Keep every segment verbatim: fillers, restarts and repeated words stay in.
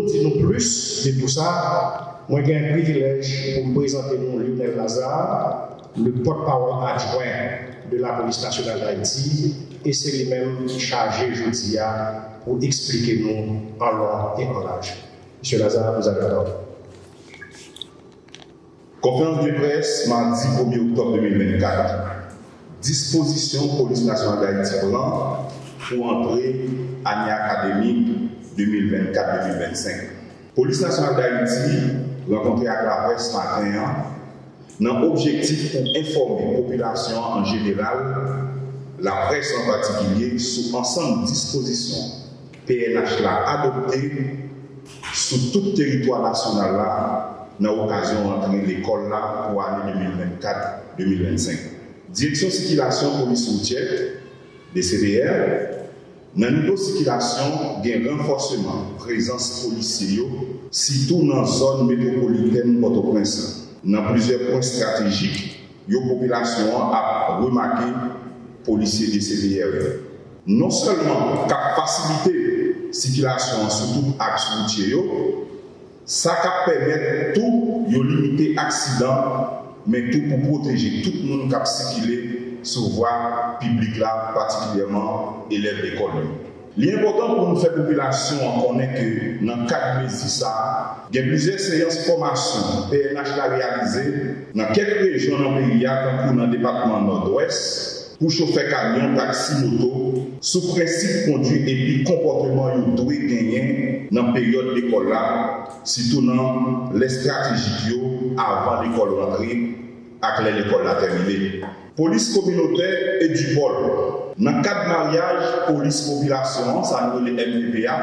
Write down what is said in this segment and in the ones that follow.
Di nou plis de tou sa, mwen gen privilèj pou m prezante nou Lionel Lazarre, le porte-parole adjoint de la Police Nationale d'Haïti, e se li menm ki chaje jodi a pou eksplike nou an lon e an laj. Mesye Lazarre, vous avez la parole. Konferans de près madi premye oktòb de mil vennkat. Dispozisyon Polis Nasyonal Dayiti pran pou antre ane akademik de mil vennkat de mil vennsenk. Polis Nasyonal Dayiti rankontre ak laprès maten an nan objektif pou enfòme popilasyon an an jeneral, laprès an patikilye, sou ansanm dispozisyon P N H la adopte sou tout teritwa nasyonal la nan okazyon rantre lekòl la pou ane de mil vennkat de mil vennsenk. Direksyon Sikilasyon Polis Woutyè, D C P R, nan nivo sikilasyon gen ranfòseman prezans polisye yo, sitou nan zòn metwopolitèn Pòtoprens lan. Nan plizyè pwen estratejik yo, popilasyon an ap remake polisye D C P R yo. Non sèlman k ap fasilite sikilasyon an sou tout aks woutye yo, sa k ap pèmèt tou yo limite aksidan, men tou pou pwoteje tout moun k ap sikile sou vwa piblik la, patikilyèman elèv lekòl yo. Li enpòtan pou nou fè popilasyon an konnen ke nan kad mezi sa a, gen plizyè seyans fòmasyon P N H la reyalize nan kèk rejyon nan peyi a, tankou nan depatman Nòdwès, pou chofè kamyon, taksi, moto, sou prensip kondui epi konpòteman yo dwe genyen nan peryòd lekòl la, sitou nan lè estratejik yo avan lekòl rantre ak lè lekòl la tèmine. Polis kominotè EDUPOL, nan kad maryaj polis popilasyon an, sa nou rele M P P a,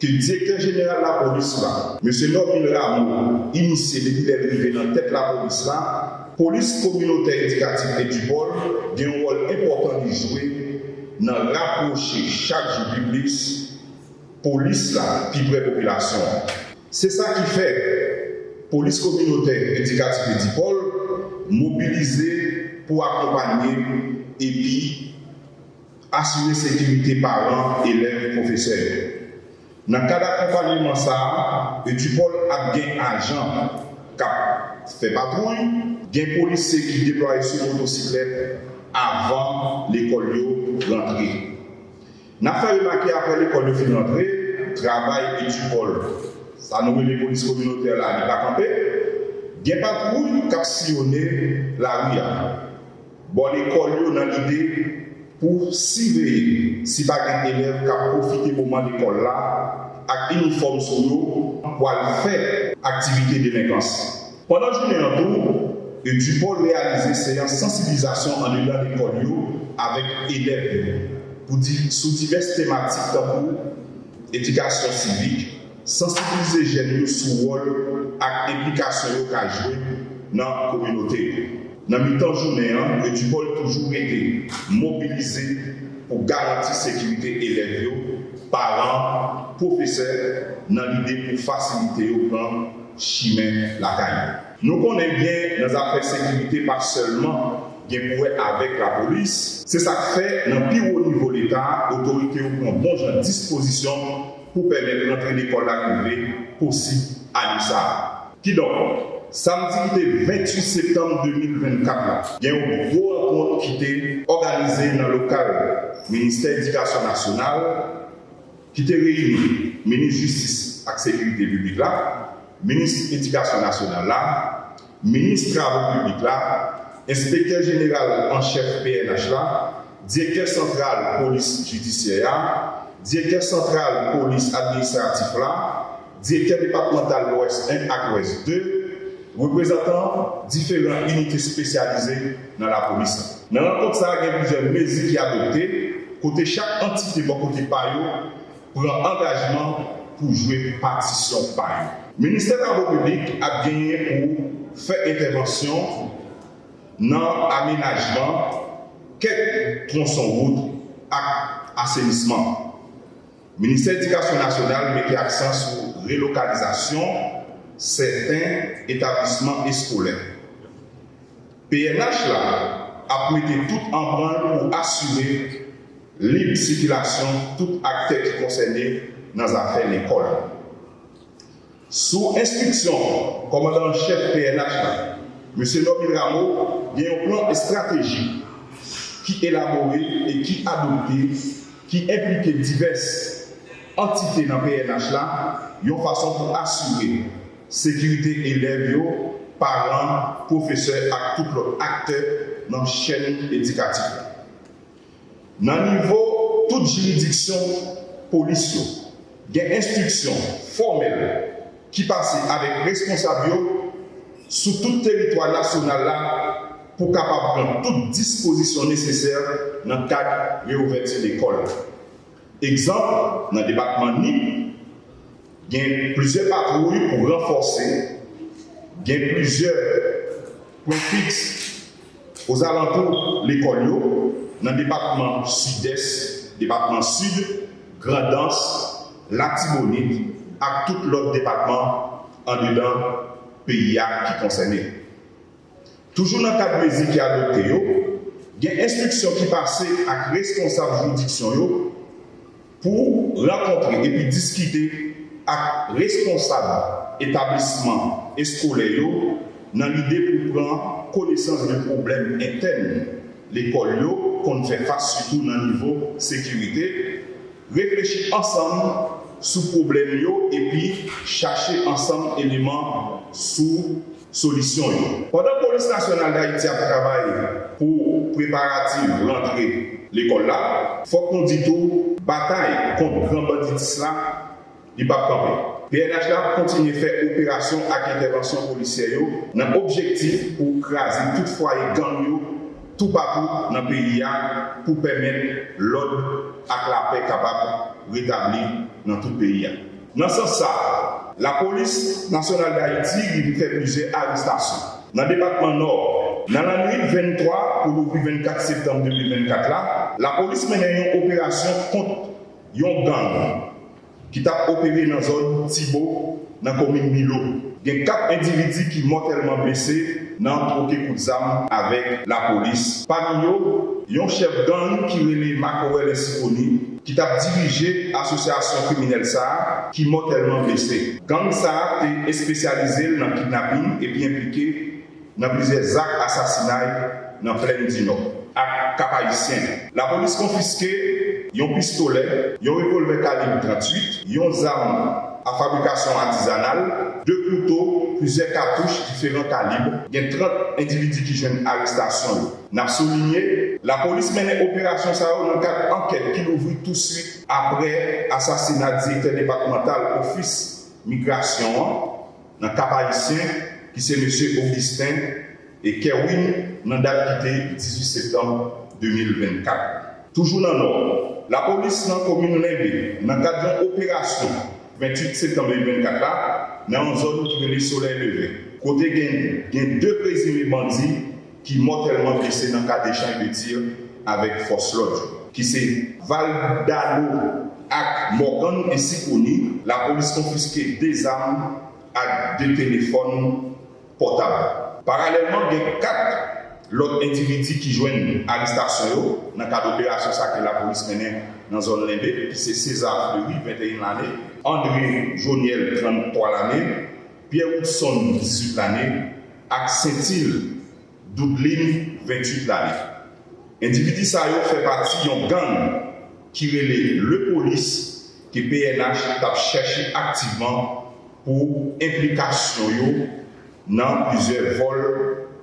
ke Direktè Jeneral Lapolis la, Mesye Normil Rameau, inisye depi lè l rive nan tèt lapolis la, Polis Kominotè Edikatif EDUPOL gen yon wòl enpòtan li jwe nan rapwoche chak jou pi plis polis la pi pre popilasyon an. Se sa ki fè Polis Kominotè Edikatif EDUPOL mobilize pou akonpanye epi asire sekirite paran, elèv, pwofesè yo. Nan kad akonpayman sa a, EDUPOL ap gen ajan k ap fè patwouy, gen polisye ki deplwaye sou motosiklèt avan lekòl yo rantre. N ap fè remake, apre lekòl yo fin rantre, travay EDUPOL, sa nou rele polis kominotè la, li pa kanpe. Gen patwouy k ap siyonnen lari a, bò lekòl yo, nan lide pou siveye si pa gen elèv k ap pwofite moman lekòl la ak inifòm sou yo pou al fè aktivite delenkans. Pandan jounen an tou, EDUPOL reyalize seyans sansibilizasyon andedan lekòl yo avèk elèv yo pou di, sou divès tematik tankou edikasyon sivik, sansibilize jèn yo sou wòl ak enplikasyon yo ka jwe nan kominote yo. Nan mitan jounen an, EDUPOL toujou rete mobilize pou garanti sekirite elèv yo, paran, pwofesè, nan lide pou fasilite yo pran chimen lakay yo. Nou konnen byen nan zafè sekirite pa sèlman gen pou wè avèk lapolis. Se sa k fè, nan pi wo nivo Leta a, otorite yo pran bon jan dispozisyon pou pèmèt rantre lekòl la rive posib ane sa a. Kidonk, samdi ki te venntuit septanm de mil vennkat la, gen yon gwo rankont ki te òganize nan lokal Ministè Edikasyon Nasyonal, ki te reyini minis jistis ak sekirite piblik la, minis edikasyon nasyonal la, minis travo piblik la, enspektè jeneral an chèf P N H la, direktè santral polis jidisyè a, direktè santral polis administratif la, direktè depatmantal Lwès en ak Lwès de, reprezantan diferan inite espesyalize nan lapolis la. Nan rankont sa a, gen plizyè mezi ki adopte, kote chak antite bò kote pa yo pran angajman pou jwe patisyon pa yo. Ministè Travo Piblik ap genyen pou fè entèvansyon nan amenajman kèk twonson wout ak asenisman. Ministè Edikasyon Nasyonal mete aksan sou relokalizasyon sèten etablisman eskolè. P N H la ap mete tout an branl pou asire lib sikilasyon tout aktè ki konsène nan zafè lekòl. Sou enstriksyon kòmandan an chèf P N H la, mesye Normil Rameau, gen yon plan estratejik ki elabore e ki adopte, ki enplike divès antite nan P N H la, yon fason pou asire sekirite elèv yo, paran, pwofesè ak tout lòt aktè nan chèn edikatif la. Nan nivo tout jiridiksyon polis yo, gen enstriksyon fòmèl ki pase avèk responsab yo sou tout teritwa nasyonal la pou kapab pran tout dispozisyon nesesè nan kad reouvèti lekòl. Egzanp, nan depatman Nip, gen plizyè patwouy pou ranfòse, gen plizyè pwen fiks ozalantou lekòl yo nan depatman Sidès, depatman Sid, Grandans, Latibonit ak tout lòt depatman andedan peyi a ki konsène. Toujou nan kad mezi ki adopte yo, gen enstriksyon ki pase ak responsab jiridiksyon yo pou rankontre epi diskite ak responsab etablisman eskolè yo nan lide pou pran konesans de pwoblèm entèn lekòl yo konn fè fas, sitou nan nivo sekirite, reflechi ansanm sou pwoblèm yo epi chache ansanm eleman sou solisyon yo. Pandan Polis Nasyonal Dayiti ap travay pou preparatif rantre lekòl la, fòk nou di tou, batay kont gran banditis la, li p ap kanpe. P N H la ap kontinye fè operasyon ak entèvansyon polisyè yo nan objektif pou kraze tout fwaye gang yo toupatou nan peyi a pou pèmèt lòd ak lapè kapab retabli nan tout peyi a. Nan sans sa a, Lapolis Nasyonal Dayiti rive fè plizyè arestasyon. Nan depatman Nò, nan lannwit venntwa pou louvri vennkat septanm de mil vennkat la, lapolis mennen yon operasyon kont yon gang ki t ap opere nan zòn Tibo, nan komin Milo. Gen kat endividi ki mòtèlman blese nan twoke kout zam avèk lapolis. Pami yo, yon chèf gang ki rele Makorèl Ensikoni, ki t ap dirije asosyasyon kriminèl sa a, ki mòtèlman blese. Gang sa a te espesyalize l nan kidnapin epi enplike nan plizyè zak asasinay nan Plèn di Nò ak Kap Ayisyen. Lapolis konfiske yon pistolè, yon revòlvè kalib tranntuit, yon zam a fabrikasyon atizanal, de kouto, plizyè katouch diferan kalib. Gen trant endividi ki jwenn arestasyon yo. N ap soulinye, lapolis mennen operasyon sa yo nan kad ankèt ki louvri touswit apre asasina direktè depatmantal ofis migrasyon an nan Kap Ayisyen, ki se mesye Augustin e Kerwin, nan dat ki te dizuit septanm de mil vennkat. Toujou nan Nò, lapolis nan komin Lenbe, nan kad yon operasyon ventuit septanm de mil vennkat la, nan yon zòn ki rele Solèy Leve, kote gen, gen de prezime bandi ki mòtèlman blese nan kad echanj de tir avèk fòs lòd yo, ki se Valdano ak Morgan Ensikoni. Lapolis konfiske de zam ak de telefòn pòtab. Paralèlman, gen kat lòt endividi ki jwenn arestasyon yo nan kad operasyon sa ke lapolis mennen nan zòn Lenbe, ki se César Fleury, venteyen lane, André Joniel, tranntwa lane, Pierre Woodson, dizuit lane, ak Saintil Doudlin, ventuit lane. Endividi sa yo fè pati yon gang ki rele Lepolis, ke P N H t ap chèche aktivman pou enplikasyon yo nan plizyè vòl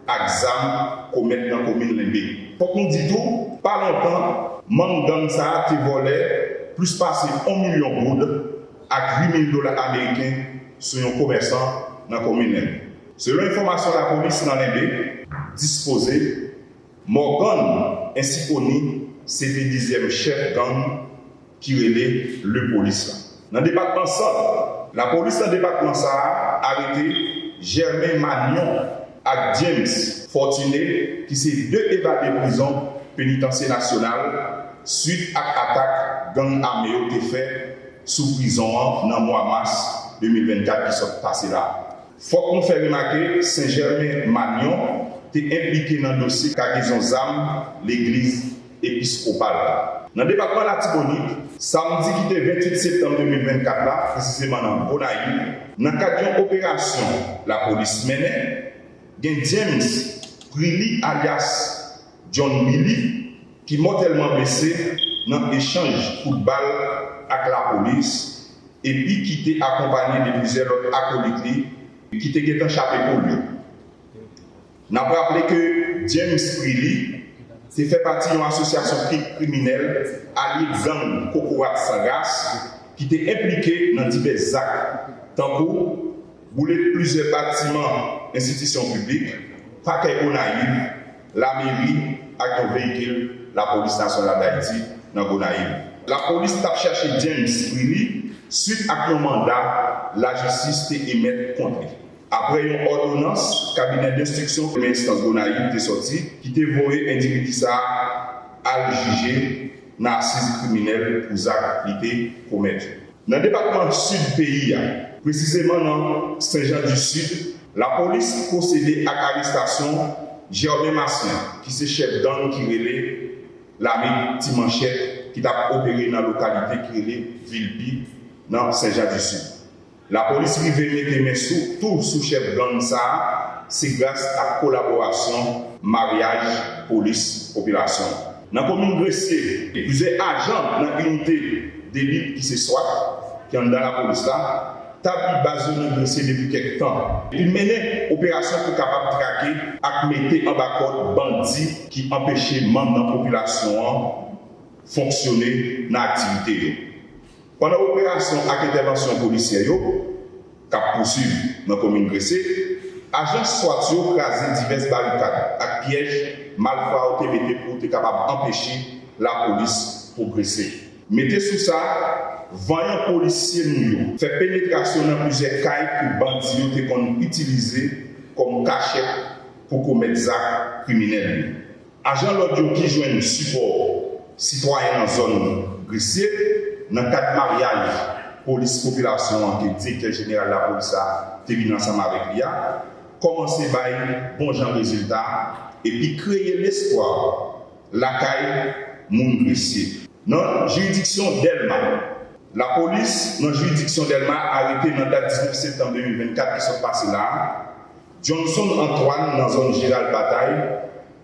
ak zam komèt nan komin Lenbe. Fòk nou di tou, pa lontan, manm gang sa a te vòlè plis pase yon milyon goud ak uit mil dola ameriken sou yon komèsan nan komin Lenbe. Selon enfòmasyon lapolis nan Lenbe dispoze, Morgan Ensikoni se te dezyèm chèf gang ki rele Lepolis la. Nan depatman Sant, lapolis nan depatman sa a arete Germain Magnon ak James Fortuné, ki se de evade prizon Penitansye Nasyonal, swit ak atak gang ame yo te fè sou prizon an nan mwa mas de mil vennkat ki sot pase la. Fòk nou fè remake, Sen Jèmen Magnon te enplike nan dosye kagezon zam legliz episkopal la. Nan depatman Latibonit, samdi ki te venntuit septanm de mil vennkat la, presizeman nan Gonayiv, nan kad yon operasyon lapolis mennen, gen James Prilly alyas John Billy ki mòtèlman blese nan echanj kout bal ak lapolis epi ki te akonpaye de plizyè lòt akolit li ki te gentan chape poul yo. N ap raple ke James Prilly te fè pati yon asosyasyon kri- kriminèl alye gang Kokorat San Ras ki te enplike nan divès zak, tankou boule plizyè batiman enstitisyon piblik, pakè Gonayiv, lameri ak yon veyikil Lapolis Nasyonal d Ayiti nan Gonayiv. Lapolis t ap chache James Prilly swit ak yon manda lajistis te emèt kont li. Apre yon òdonans kabinè denstriksyon premyè enstans Gonayiv te sòti ki te voye endividi sa a al jije nan asiz kriminèl pou zak li te komèt yo. Nan depatman Sid peyi a, presizeman nan Sen Jan di Sid, lapolis pwosede ak arestasyon Germain Massien, ki se chèf gang ki rele Lame Ti Manchèt, ki t ap opere nan lokalite ki rele Vilpi, nan Sen Jan di Sid. Lapolis rive mete men sou tou sou chèf gang sa a, se gras ak kolaborasyon maryaj polis popilasyon. Nan komin Gresye, plizyè ajan nan inite delit ki se swat, ki anndan lapolis la, tabli baz yo nan Gresye depi kèk tan, epi mennen operasyon pou kapab trake ak mete anba kòd bandi ki anpeche manm nan popilasyon an fonksyone nan aktivite yo. Pandan operasyon ak entèvansyon polisyè yo k ap pouswiv nan komin Gresye, ajan swat yo kraze divès barikad ak pyèj malfwa yo te mete pou te kapab anpeche lapolis pwogrese. Mete sou sa, vanyan polisye nou yo fè penetrasyon nan plizyè kay ke bandi yo te konn itilize kòm kachèt pou komèt zak kriminèl yo. Ajan lòd yo ki jwenn sipò sitwayen nan zòn Gresye, nan kad maryaj polis popilasyon an ke direktè jeneral lapolis la te vin ansanm avèk li a, kòmanse bay bon jan rezilta epi kreye lespwa lakay moun Gresye. Nan jiridiksyon Dèlma, lapolis nan jiridiksyon Dèlma arete nan dat diznèf septanm de mil vennkat ki sot pase la a, Johnson Antoine nan zòn Jeral Batay,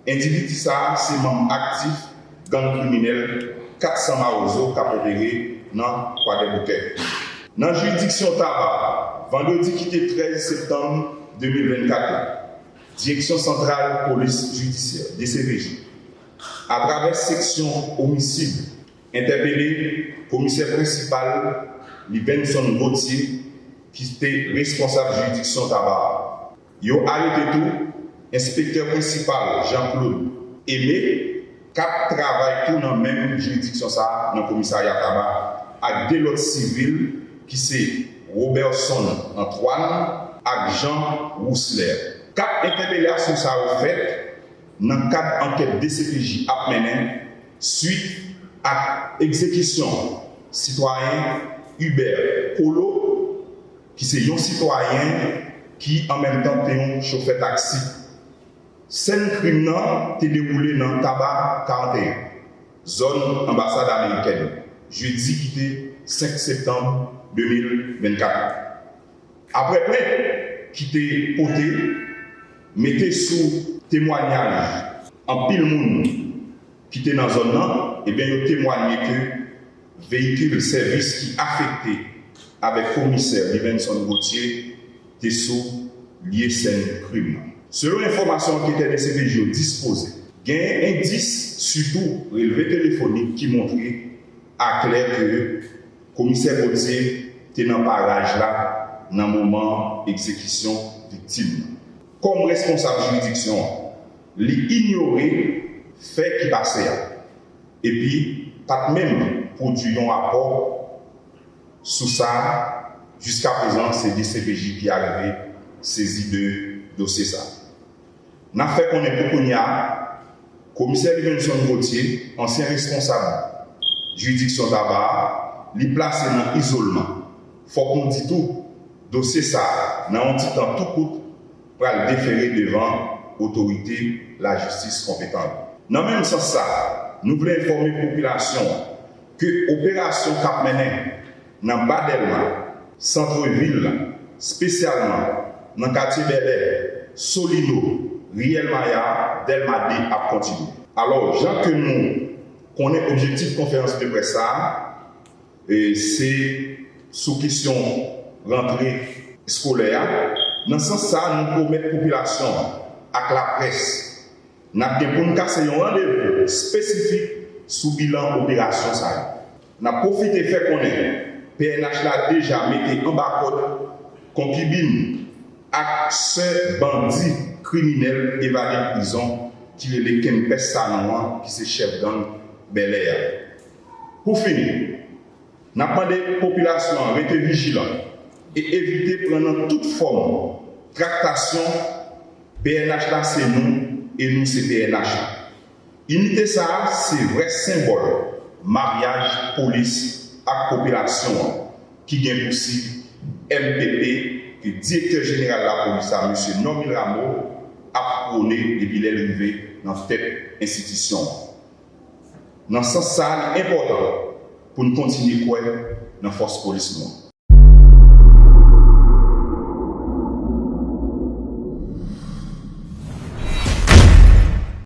endividi sa a se manm aktif gang kriminèl kat san Mawozo k ap opere nan Kwadèboukè. Nan jiridiksyon Taba, vandredi ki te trèz septanm de mil vennkat la, Direksyon Santral Polis Jidisyè, D C P J, atravè seksyon omisid, entèpele komisè prensipal Livenson Gauthier ki te responsab jiridiksyon Taba a. Yo arete tou enspektè prensipal Jean Claude Aimé k ap travay tou nan menm jiridiksyon sa a nan komisarya Taba ak de lòt sivil ki se Roberson Antoine ak Jean Rousler. Kat entèpelasyon sa yo fèt nan kad ankèt D C P J ap mennen swit ak egzekisyon sitwayen Hubert Colo, ki se yon sitwayen ki an menm tan te yon chofè taksi. Sèn krim nan te dewoule nan Taba karannteyen, zòn anbasad amerikèn, jedi ki te senk septanm de mil vennkat la. Apre plent ki te pote mete sou temwanyaj anpil moun ki te nan zòn nan, ebyen, yo temwanye ke veyikil sèvis ki afekte avèk komisè Livenson Gauthier te sou lye sèn krim nan. Selon enfòmasyon anketè D C P J yo dispoze, genyen endis, sitou relve telefonik, ki montre aklè ke komisè Gauthier te nan paraj la nan moman egzekisyon viktim nan. Kòm responsab jiridiksyon an, li inyore fè ki pase a, epi pa t menm pwodui yon rapò sou sa. Jiskaprezan, se D C P J ki arive sezi de dosye sa. N ap fè konnen pou kounye a, komisè Livenson Gauthier, ansyen responsab jiridiksyon Taba a, li plase nan izolman. Fòk nou di tou, dosye sa a, nan yon ti tan tou kout, pral defere devan otorite lajistis konpetan yo. Nan menm sans sa, Nou vle enfòme popilasyon an ke operasyon k ap mennen nan Ba Dèlma, sant vil la, espesyalman nan katye Bèlè, Solino, Riyèl Maya, Dèlma de ap kontinye. Alò, jan ke nou konnen objektif konferans de près sa a, e, se sou kesyon rantre eskolè a. Nan sans sa a, nou pwomèt popilasyon an ak laprès n ap gen pou n kase yon randevou espesifik sou bilan operasyon sa yo. N ap pwofite fè konnen P N H la deja mete anba kòd konkibin ak sè bandi kriminèl evade prizon ki rele Kempès Sanon an, ki se chèf gang Bèlè a. Pou fini, n ap mande popilasyon an rete vijilan e evite pran nan tout fòm traktasyon. P N H la se nou e nou se P N H la. Inite sa a se vrè senbòl maryaj polis ak popilasyon an ki gen pou sib M P P ke Direktè Jeneral Lapolis la, Mesye Normil Rameau, ap pwone depi lè l rive nan tèt enstitisyon an. Nan sans sa a, li enpòtan pou n kontinye kwè nan fòs polis nou an.